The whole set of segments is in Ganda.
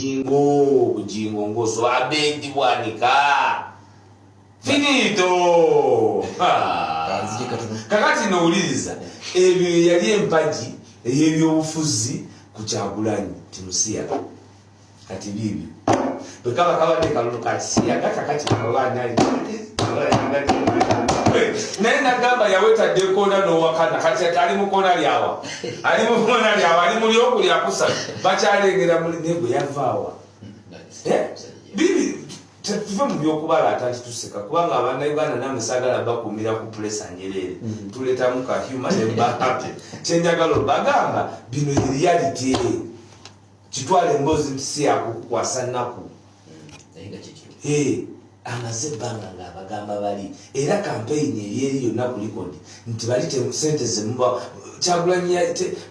Bujingo, Bujingo ngoso Abedi Bwanika finito. Kakati nowuliriza ebyo yali empagi ey'ebyobufuzi ku Kyagulanyi timusiyaga. Kati biibyo bwe kaba kabadde kalulu ka kisiyaga, kakati naye nagamba yawetadde ekoona n'owakana. Kati ali mu koona lyawa? Ali mu koona lyawa? Ali mu lyokulyakusatu bakyalengera muli, naye gwe yavaawa? Eh? Bibi tetuve mu byokubalaata nti tuseka, kubanga Abannayuganda namwe saagala bakuumira ku pressure njereere. Tuleetamu ka humour ne bahappy. Kyenjagala obagamba, bino ye reality. Kitwala emboozi nti si yakukukwasa nnaku. Naye nga kyekituufu. Amaze ebbanga ng'abagamba bali, era kampeyini eryeri yonna ku record nti bali sente zemuba Kyagulanyi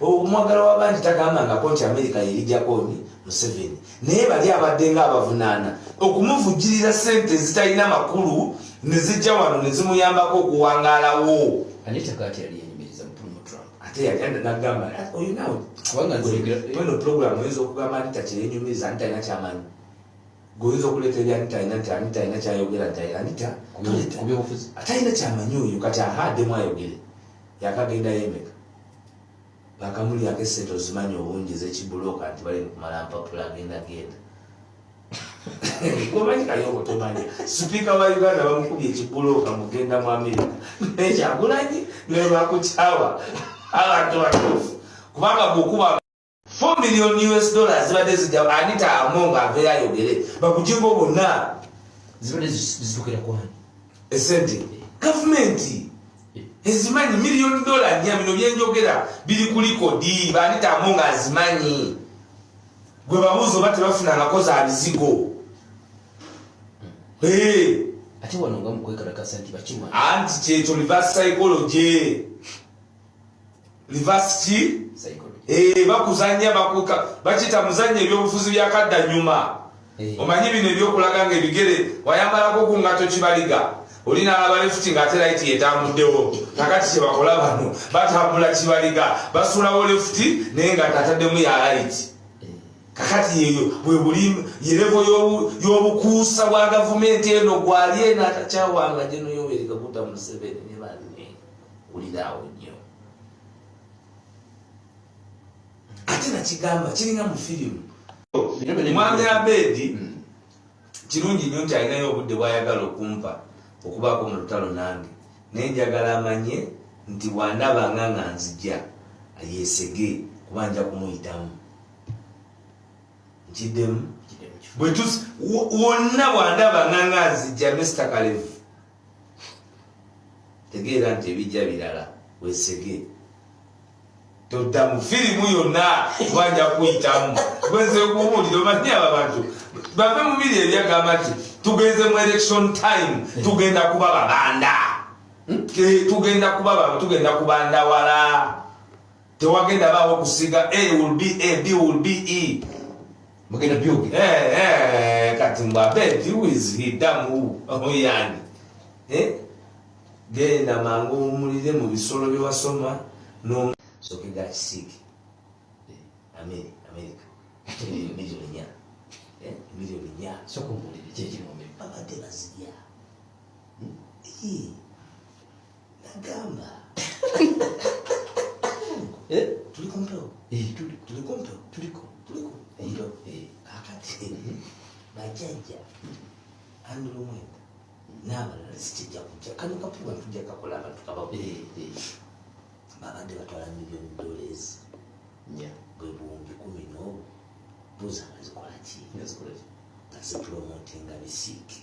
omwagala w'abangi tagambangako nti Amerika yerijjako ni Museveni, naye bali abadde nga abavunaana okumuvujjirira sente ezitalina makulu ne zijja wano ne zimuyambako okuwangaalawo. Anita kati yali yenyumiriza mu Trump. Ate yali nagamba oyo nawe. Kubanga nzijukira- Mweno program oyinza okugamba Anita kyeyenyumiriza. Anita alina kyamanyi? Gweoyinza okuleeta ebya Anita alina nti Anita alina kyayogera nti Anita toleeta. Ku byobufuzi. Atalina kyamanyi oyo. Kati ahaddemu ayogere, yakagendayo emeka, bakamulyako esente ozimanyi obungi ezekibulooka nti bali mukumala mpapula. Agenda genda gomanyi kayongo tomanya sipiika wa Uganda bamukubye ekibulooka mugenda mu Amerika. Naye Kyagulanyi nebakukyawa abantu batuufu, kubanga bwokuba 4 million US dollars zibadde zijja, Anita Among aveeyo ayogere bakujingo bonna. Zibadde zitukira kwani? Esente gavumenti ezimanyi, miliyoni dola 4. Bino byenjogera biri ku record. Ba Anita Among azimanyi, gwe babuuza oba tebafunangako za bizigo. Hey. Ate wano nga mukwekalakasa nti bakiwa. Anti kyekyo, reverse psychology. Reverse ki? Psychology. Eh, bakuzanya, bakuka bakita muzanya ebyobufuzi byakadda nyuma. Omanyi bino ebyokulaga nga ebigere wayambalako ku ngato kibaliga, oli nalaba left nga ate right yetambuddewo. Kakati kyebakola bano, batambula kibaliga, basuulawo left naye nga tataddemu ya right. Kakati yeyo bwe buli ye level y'obukuusa bwa gavumenti eno. Gwali eno atakyawanga geno Yoweri Kaguta Museveni ne banne, wuliraawo nnyo. Ate nakigamba kiringa mu firimu. Mwami Abedi kirungi nnyo nti alinayo obudde bwayagala okumpa okubaako mu lutalo nange, naye njagala amanye nti bwandabanga nga nzija yesege, kuba nja kumuyitamu. Nkiddemu, wonna bwandabanga nga nzija, Mr Kalevu, tegeera nti ebijja birala. Wesege, todda mu firimu yonna, kuba nja kuyitamu. Gwenze kubuulira, omanyi abo abantu bave mu biri ebyagamba nti tugenze mu election time, tugenda kuba babanda. Tugenda kuba baba, tugenda kubanda wala, tewagenda baawo kusiga. A will be A, B will be E. Mugenda byogera. Eh, eh, kati mbwabedi, who is he? Damu oyani, eh? Genda mangu owumulire mu bisolo byewasoma no soke ga kisiike. America miliyoni 4, miliyoni 4. Soka ombuulire kyekiri mu Amerika. Babadde bazirya. Eh, nagamba tuli kumpewo. Tuli. Tuli kumpewo. Tuliko. Tuliko kumpewo. Kakati bajjajja Andrew Mwenda n'abalala sikijja kujja kano kapuga tujja kakola abantu kabaku. Babadde batwala miliyoni dollars 4. Bwe 10,000 n'obu. Buuza nga zikola ki? Nga zikola ki? Nga zipromotinga bisiike.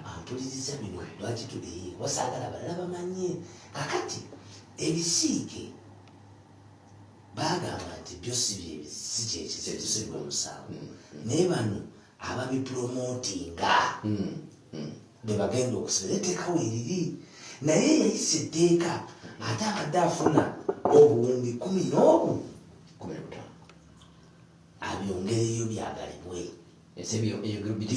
Ampuliriza bino lwaki tuli wasaagala balala bamanye. Kakati ebisiike bagamba nti byo si si kyekizibu omusango, naye bano ababipromotinga be bagenda okusibira. Etteeka weeriri, naye yayisa etteeka ate abadde afuna 15,000. 15. Abyongereyo byagalibwe. Ensi eyogero biti.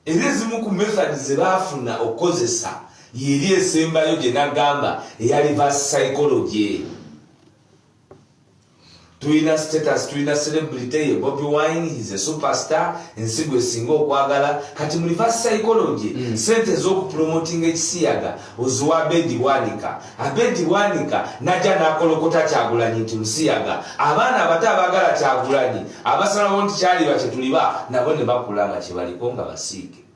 Era ezimu ku method ze baafuna okukozesa yeri esembayo gye nagamba eya reverse psychology. Tulina status, tulina celebrity ye Bobi Wine, he's a superstar, ensi gwe singa okwagala. Kati mu reverse psychology, sente ez'okupromotinga ekisiyaga oziwa Abedi Bwanika. Abedi Bwanika najja n'akolokota Kyagulanyi nti musiyaga. Abaana abato abaagala Kyagulanyi, abasalawo nti kyaliba kyetuliba nabo, ne bakula nga kyebaliko nga basiike.